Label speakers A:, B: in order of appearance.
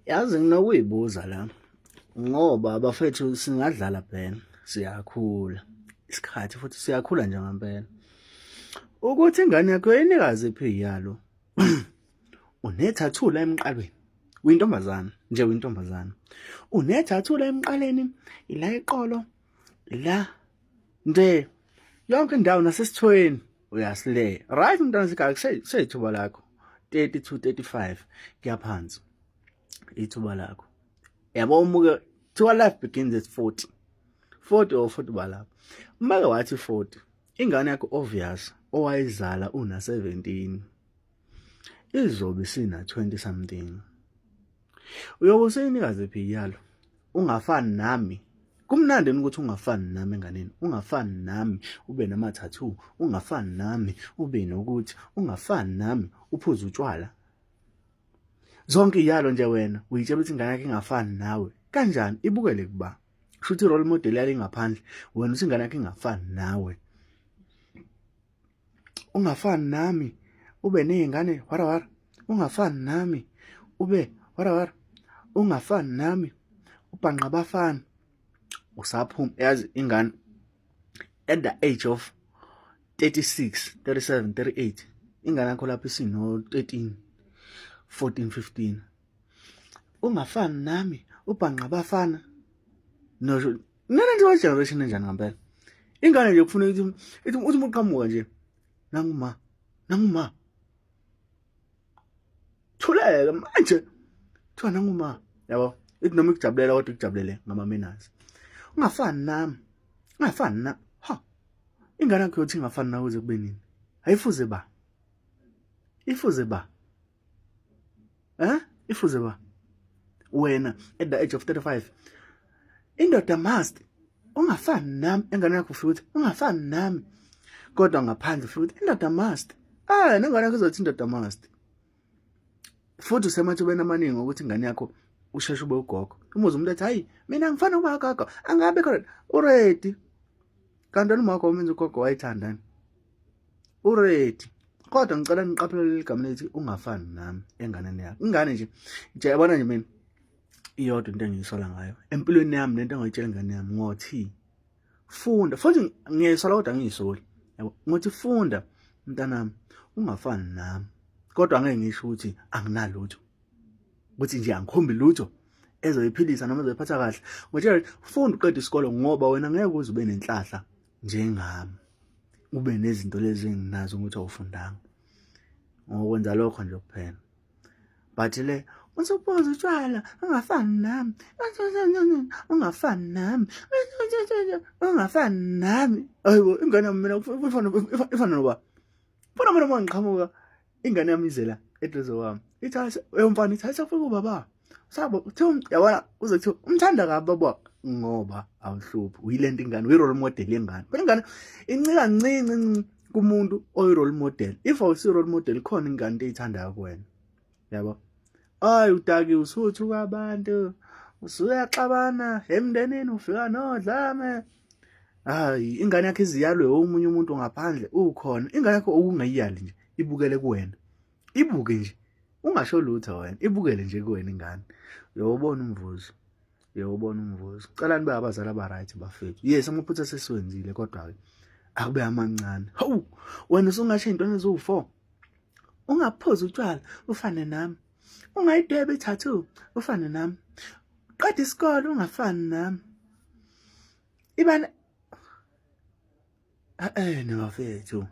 A: Yazi nginokuyibuza la ngoba bafethu singadlala phela siyakhula isikhathi futhi siyakhula nje ngempela ukuthi ingane yakho inikazi iphi yalo unethathula emqalweni uyintombazana nje uyintombazana unethathula emqaleni ila iqolo la nje yonke indawo nasesithweni uyasileya right mntwana sekhaya kuseyithuba lakho 30 to 35 kuyaphansi ithuba lakho yabo umuke thiwa life begins at 40 40 or 40 balapho uma ke wathi 40 ingane yakho obvious owayizala una 17 izobe sina 20 something uyobe useyinika ziphi iyalo ungafani nami kumnandi ukuthi ungafani nami enganeni ungafani nami ube nama-tattoo ungafani nami ube nokuthi ungafani nami uphuze utshwala zonke iyalo nje wena uyitshela ukuthi ingane yakhe ingafani nawe kanjani ibukele kuba shuthi i-role model yale ingaphandle wena uthi ingane yakhe ingafani nawe ungafani nami ube ney'ngane warawara ungafani nami ube warawara ungafani nami ubhanqa abafana usaphuma yazi ingane at the age of 36 37 38 ingane yakho lapho isino 13 14 15 ungafani nami ubhanqa abafana no nana nje wa generation enjani ngempela ingane nje kufuneka ithi ithi uthi uqhamuka nje nanguma nanguma thuleke manje kuthiwa nanguma yabo ithi noma ikujabulela kodwa ikujabulele ngama-manners ungafani nami ungafani na ha ingane yakho yothi ingafani nawe kuze kube nini ayifuze ba ifuze ba eh ifuze ba wena at the age of 35 indoda must ungafani nami engane yakho futhi ungafani nami kodwa ngaphandle futhi indoda must ah nengane yakho izothi indoda must futhi usemathubeni amaningi ukuthi ingane yakho usheshe ube ugogo umuze umuntu athi hayi mina ngifana ukuba ugogo angabe khona uready kanti wena umakho umenza ugogo wayithandani uready kodwa ngicela niqaphele leli gama lethi ungafani nami enganeni yakho ingane nje nje yabona nje mina iyodwa into engiyisola ngayo empilweni yami nento engayitshela ingane yami ngothi funda futhi ngiyayisola kodwa ngiyisoli yabo ngothi funda mntanami ungafani nami kodwa angeke ngisho ukuthi anginalutho ukuthi nje angikhombi lutho ezoyiphilisa noma ezoyiphatha kahle ngotshela funda uqede isikole ngoba wena ngeke uze ube nenhlahla njengami ube nezinto lezi enginazo ukuthi awufundanga ngokwenza lokho nje kuphela but le usuphuza utshwala ungafani nami ungafani nami ungafani nami ayibo ingane yami mina ifana ifana noba funa mina uma ngiqhamuka ingane yami izela eduze kwami ithi hayi umfana ithi hayi sekufika ubaba sabo kuthiwa yabona kuze kuthiwa umthanda kabi baba ngoba awuhluphi uyilento ingane uyi-role model yengane phela ingane incika ncinci kumuntu oyi-role model if awusi-role model khona ingane into eyithandayo kuwena yabo ayi udaki usuthuka abantu usuyaxabana emndenini ufika nodlame hayi ingane yakho iziyalwe omunye umuntu ngaphandle ukhona ingane yakho okungayiyali nje ibukele kuwena ibuke nje ungasho lutho wena ibukele nje kuwena ingane uyobona umvuzo uyobona umvuzo cela nibe abazali aba-right bafethu yes amaphutha sesiwenzile kodwa-ke akube amancane hawu wena usungasho ey'ntweni eziwu-four ungaphuzi utshwala ufane nami ungayidweba i-tattoo ufane nami qeda isikole ungafani nami ibana eh nibafethu.